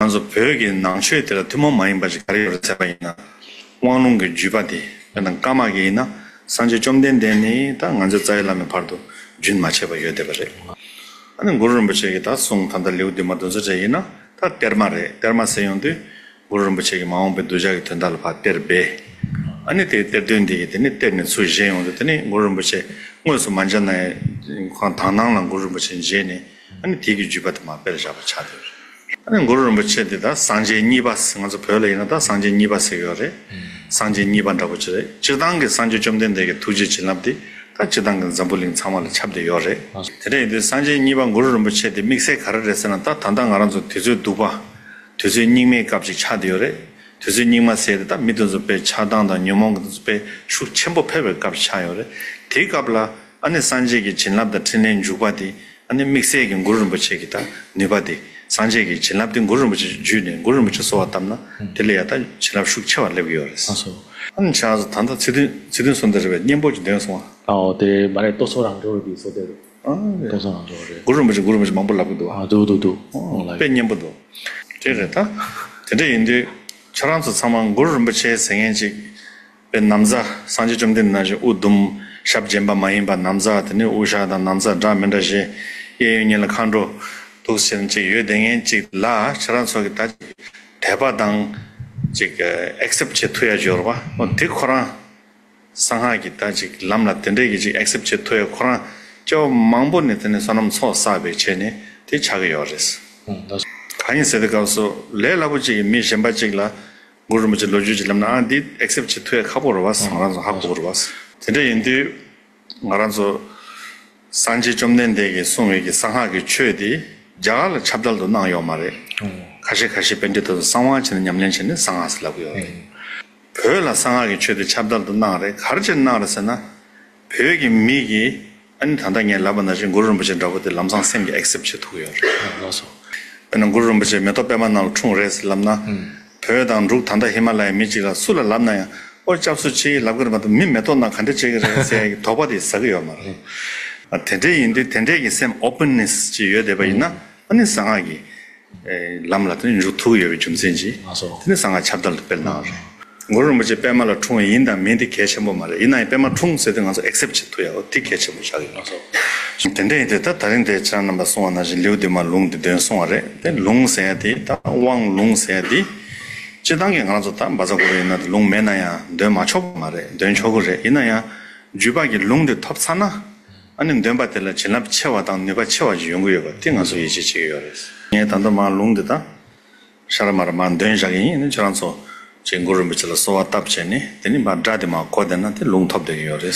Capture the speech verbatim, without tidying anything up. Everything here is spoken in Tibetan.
ང་ཚོ་བོད་ཀྱི་ནང་ཆོས་དེ་ལ་ཐུན་མོང་མ་ཡིན་པ་ཞིག་ག་རེ་ཡོད་རེད་ཟེར་བ་ཡིན་ན། དབང་ལུང་གི་བརྒྱུད་པ་དེ་དཔེར་ན་བཀའ་མ་གི་ཡིན་ན། སངས་རྒྱས་བཅོམ་ལྡན་འདས་ནས་ད་ང་ཚོའི་རྩ་བའི་བླ་མའི་བར་དུ་རྒྱུན་མ་ཆད་པ་ཡོད་བསྡད་པ་རེད། ཨ་ནི་གུ་རུ་རིན་པོ་ཆེ་གི་ད་གསུང་ད་ལྟ་ལེའུ་བདུན་མ་བདུན་ཚོ་བྱས་ཡིན་ན་ད་གཏེར་མ་རེད། གཏེར་མ་ཟེར་ཡོང་དུས་གུ་རུ་རིན་པོ་ཆེ་གི་མ་འོངས་པའི་གདུལ་བྱ་གི་དོན་དག་ལ་ཕར་གཏེར་སྦས། ཨ་ནི་དེའི་གཏེར་སྟོན་དེ་གི་དེ་ནི་གཏེར་ནས་ཚུར་བཞེས་ཡོང་དུས་དེ་ནི་གུ་རུ་རིན་པོ་ཆེ་དངོས་སུ་མ་མཇལ་ན་ཡང་ཁོང་དག་སྣང་ལ་གུ་རུ་རིན་པོ་ཆེ་མཇལ་ནས། ཨ་ནི་དེ་གི་བརྒྱུད་པ་དེ་མར་སྤེལ་བཞག་པ་ཆགས་བསྡད་ཡོད་རེད། ཨ་ནི་གུ་རུ་རིན་པོ་ཆེ་དེ་ད་སངས་རྒྱས་གཉིས་པ་ཟེར། ང་ཚོ་བོད་ལ་ཡིན་ན་ད་སངས་རྒྱས་གཉིས་པ་ཟེར་གྱི་ཡོད་རེད། སངས་རྒྱས་གཉིས་པ་འདྲ་པོ་ཅིག་རེད། སྤྱིར་བཏང་གི་སངས་རྒྱས་བཅོམ་ལྡན་འདས་ཀྱི་ཐུགས་རྗེའི་བྱིན་རླབས་དེ་ད་སྤྱིར་བཏང་གི་འཛམ་བུ་གླིང་ཚང་མ་ལ་ཁྱབ་བསྡད་ཡོད་རེད། དེ་འདྲ་ཡིན་དུས་སངས་རྒྱས་གཉིས་པ་གུ་རུ་རིན་པོ་ཆེ་དེ་དམིགས་བསལ་ག་རེ་རེད་ཟེར་ན། ད་ད་ལྟ་ང་རང་ཚོ་དུས་ཚོད་སྡུག་པ། དུས་ཚོད་སྙིགས་མའི་སྐབས་ཅིག་ཆགས་བསྡད་ཡོད་རེད། དུས་ཚོད་སྙིགས་མ་ཟེར་དེ་ད་མི་དེ་ཚོ་དཔེ་ཆགས་སྡང་དང་ཉོན་མོངས་ཀྱི་དེ་ཚོ་དཔེ་ཤུགས་ཆེན་པོ་འཕེལ་བའི་སྐབས་ཆགས་ཡོད་རེད། དེའི་སྐབས་ལ་ཨ་ནི་སངས་རྒྱས་ཀྱི་བྱིན་རླབས་དང་འཕྲིན་ལས་འཇུག་པ་དེ། ཨ་ནི་དམིགས་བསལ་གྱི་གུ་རུ་རིན་པོ་ཆེ་གི་ད་ནུས་པ་དེ། སངས་རྒྱས་ཀྱི་བྱིན་རླབས་དེ་གུ་རུ་རིན་པོ་ཆེ་བརྒྱུད་ནས་གུ་རུ་རིན་པོ་ཆེ་གསོལ་བ་བཏབ་ན། དེ་ལ་ཡང་ད་བྱིན་རླབས་ཤུགས་ཆེ་བ་སླེབས་ཀྱི་ཡོད་རེད། ལགས་སོ། ཨ་ནི་ཆ་ཚང་ད་ལྟ་ཚིག་བདུན་ཚིག་བདུན་གསུངས་དེ་རེད་པས། སྙིང་པོ་གི་བདུན་གསུངས་པ། ཨའོ། དེ་མ་རེད། ལྟོ་ཚོགས་རང་གྲོལ་བའི་སོ་དེ་རེད། ཨ་རེད། ལྟོ་ཚོགས་རང་གྲོལ་རེད། གུ་རུ་རིན་པོ་ཆེ་གུ་རུ་རིན་པོ་ཆེ་མང་པོ་ལབ་ཀྱི་འདུག་ཨ། ཨ་འདུག་འདུག་འདུག་ཨོ་ལགས། དཔེ་སྙན་པོ་འདུག་དེ་རེད་ད། དེ་འདྲ་ཡིན་དུས་ཁྱོད་རང་ཚོ་ཚང་མ་གུ་རུ་རིན་པོ་ཆེ་ཟེར་མཁན་ཅིག་དཔེ་ན་བཟའ། སངས་རྒྱས་བཅོམ་ལྡན་འདས་ནང་བཞིན་དབུ་ཟླུམ་ཞབས་བརྒྱན་པ་མ་ཡིན་པ་ན་བཟའ། དེ་ནས་དབུ་ཞྭ་དང་ན་བཟའ་འདྲ་མི་འདྲ་བཞེས། གཡས་གཡོན་གཉིས་ལ་མཁའ་འགྲོ་འདུག་ཟེར་ཅིག་ཡོད་བསྡད་མཁན་ཅིག་ལ། ཁྱེད་རང་ཚོ་གི་ད་དད་པ་དང་ཅིག་ཨེག་སེབ་བྱེད་ཐུབ་ཡ་འབྱོར་བ། འོ་དེ་ཁོ་རང་གསང་སྔགས་ཀྱི་ད་ཅིག་ལམ་ལ་དེ་འདྲས་ཀྱི་ཅིག་ཨེག་སེབ་བྱེད་ཐུབ་ཡ་ཁོ་རང་སྐྱེ་བ་མང་པོ་ནས་དེ་ནས་བསོད་ནམས་ཚོགས་བསགས་པའི་ཆེད་ནས་དེ་ཆགས་ཀྱི་ཡོད་རེད། ཨང་། ད་གང་ཡིན་ཟེར་དུས་སྐབས་སུ་ལས་སླ་པོ་ཅིག་གིས་མི་གཞན་པ་ཅིག་ལ་གུ་རུ་རིན་པོ་ཆེ་ལོ་རྒྱུས་ཅིག་ལབ་ན། ཨ། འདི་ཨེག་སེབ་བྱེད་ཐུབ་ཡ་ཁག་པོ་རེད་བ། ང་རང་ཚོ་ཧ་གོ་གི་རེད་བ། དེ་འདྲ་ཡིན་དུས་ང་རང་ཚོ་སངས་རྒྱས་བཅོམ་ལྡན་འདས་ཀྱིས་གསུངས་པའི་གི་གསང་སྔགས་ཀྱི་ཆོས་དེ་རྒྱ་གར་ལ་ཁྱབ་བརྡལ་དུ་གནང་ཡོད་མ་རེད། ཨང་། ཁ་ཤས་ཁ་ཤས་པཎྜི་ཏ་ཚོ་གསང་བ་བྱས་ནས་ཉམས་ལེན་བྱས་ནས་གསང་སྔགས་ཟེར་ལབ་ཀྱི་ཡོད་རེད། ཨང་། བོད་ལ་གསང་སྔགས་ཀྱི་ཆོས་དེ་ཁྱབ་བརྡལ་དུ་གནང་རེད། ག་རེ་བྱས་གནང་རེད་ཟེར་ན། བོད་ཀྱི་མི་གིས་ཨ་ནི་ད་ལྟ་ངས་ལབ་པ་ནང་བཞིན་གུ་རུ་རིན་པོ་ཆེ་འདྲ་པོ་དེ་ལམ་སང་སེམས་ཀྱིས་ཨེག་སེབ་བྱེད་ཐུབ་ཀྱི་ཡོད་རེད། ལགས་སོ། དཔེར་ན་གུ་རུ་རིན་པོ་ཆེ་མེ་ཏོག་པད་མ་ནང་ལ་འཁྲུངས་རེད་ཟེར་ལབ་ན། ཨང་། བོད་དང་འབྲུག་ད་ལྟ་ཧི་མ་ལ་ཡའི་མི་གཅིག་ལ་སུ་ལ་ལབ་ན་ཡང་། ཨོ་སྐྱབས་སུ་མཆི་ལབ་ཀྱི་རེད་མ་གཏོགས། མི་མེ་ཏོག་ནང་ག་འདྲ་བྱེད་ཀྱི་རེད་ཟེར་ཡ་གི་དོགས་པ་དེ་ཟ་གི་ཡོད་མ་རེད། ཨ། དེ་འདྲ་ཡིན་དུས་དེ་འདྲའི་གི་སེམས་ཨོ་པན་ནེ་སི་ཅིག་ཡོད་བསྡད་པ་ཡིན་ན། ཨ་ནི་གསང་སྔགས་ཀྱི་ལམ་ལ་དེ་ནི་འཇུག་ཐུབ་ཀྱི་ཡོད་པའི་རྒྱུ་མཚན་གྱིས། ལགས་སོ། དེ་ནི་གསང་སྔགས་ཁྱབ་བརྡལ་དུ་སྤེལ་གནང་བ་རེད། གུ་རུ་རིན་པོ་ཆེ་པད་མ་ལ་འཁྲུངས་པ་ཡིན་དང་མིན་དེ་གལ་ཆེན་པོ་མ་རེད། ཡིན་ན་ཡང་པད་མ་འཁྲུངས་ཟེར་དུས་ང་ཚོ་ཨེག་སེབ་བྱེད་ཐུབ་ཡ། འོ་དེ་གལ་ཆེན་པོ་ཆགས་ཀྱི་ཡོད། ལགས་སོ། དེ་འདྲ་ཡིན་དུས་ད་ད་རིང་དེ་ཁྱེད་རང་རྣམ་པ་གསུངས་པ་ནང་བཞིན་ལེའུ་བདུན་མ་ལུང་དེ་འདོན་སོང་བ་རེད། དེ་ལུང་ཟེར་ཡ་དེ་ད་དབང་ལུང་ཟེར་ཡ་དེ། སྤྱིར་བཏང་གི་ང་རང་ཚོ་ད་བཛྲ་གུ་རུ་ཡིན་ན་དེ་ལུང་མེད་ན་ཡང་འདོན་མ་ཆོག་པ་མ་རེད། འདོན་ཆོག་གི་རེད། ཡིན་ན་ཡང་བརྒྱུད་པ་གི་ལུང་དེ་ཐོབ་ཚར་ན། ཨ་ནི་འདོན་པ་དེ་ལ་བྱིན་རླབས་ཆེ་བ་དང་ནུས་པ་ཆེ་བ་ཞིག་ཡོང་གི་ཡོད་པ་དེ་ང་ཚོ་ཡིད་ཆེས་བྱེད་ཀྱི་ཡོད་རེད། ངས་ད་ལྟ་མར་ལུང་འདི་དང་ཤ་ར་མར་མར་འདོན་བཞག་གི་ཡིན། ཨ་ནི་ཁྱེད་རང་ཚོ་ཅིག་གུ་རུ་རིན་པོ་ཆེ་ལ་གསོལ་བ་བཏབ་བྱས་ནས་དེ་ནི་མར་སྒྲ་དེ་མར་གོ་བསྡད་ན་དེ་ལུང་ཐོབ་བསྡད་ཀྱི་ཡོད་རེད།